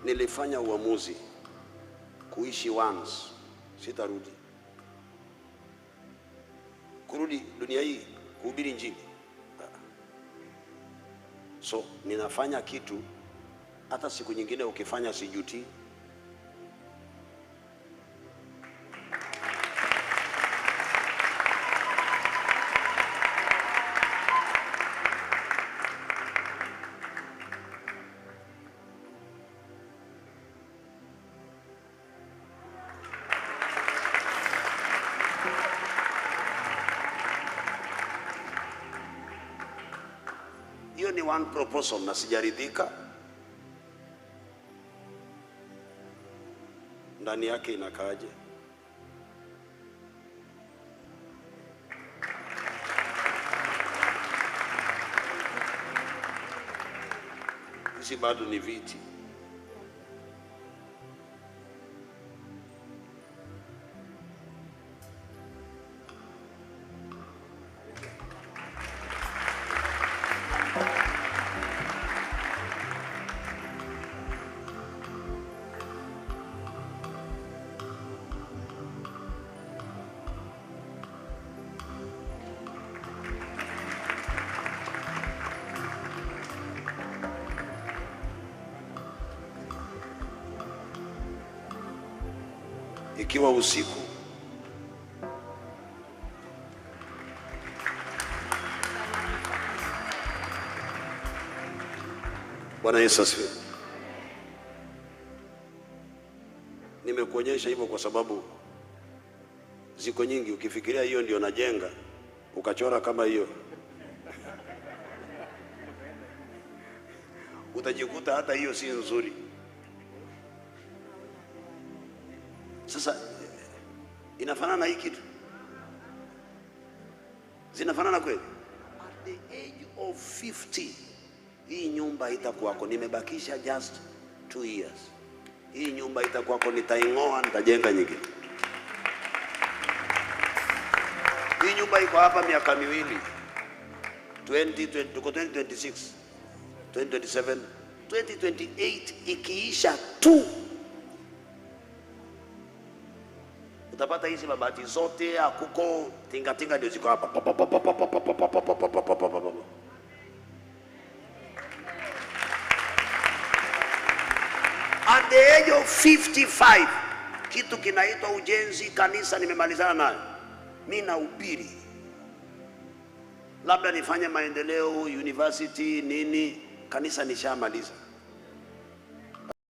Nilifanya uamuzi kuishi once, sitarudi kurudi dunia hii kuhubiri Injili. So ninafanya kitu hata siku nyingine ukifanya sijuti. Hiyo ni one proposal na sijaridhika. Ndani yake inakaaje? Hizi bado ni viti. Ikiwa usiku Bwana Yesu asifiwe. Nimekuonyesha hivyo kwa sababu ziko nyingi. Ukifikiria hiyo ndio najenga, ukachora kama hiyo, utajikuta hata hiyo si nzuri. Sasa inafanana hii kitu, zinafanana kweli? At the age of 50 hii nyumba itakuwako. Nimebakisha just 2 years. Hii nyumba itakuwako, nitaingoa, nitajenga nyingine. Hii nyumba iko hapa miaka miwili, 2026, 2027, 2028 ikiisha tu utapata hizi mabati zote, akuko tinga tinga ndio ziko hapa. At the age of 55 kitu kinaitwa ujenzi kanisa nimemalizana nayo. Mimi nahubiri, labda nifanye maendeleo university nini, kanisa nishamaliza.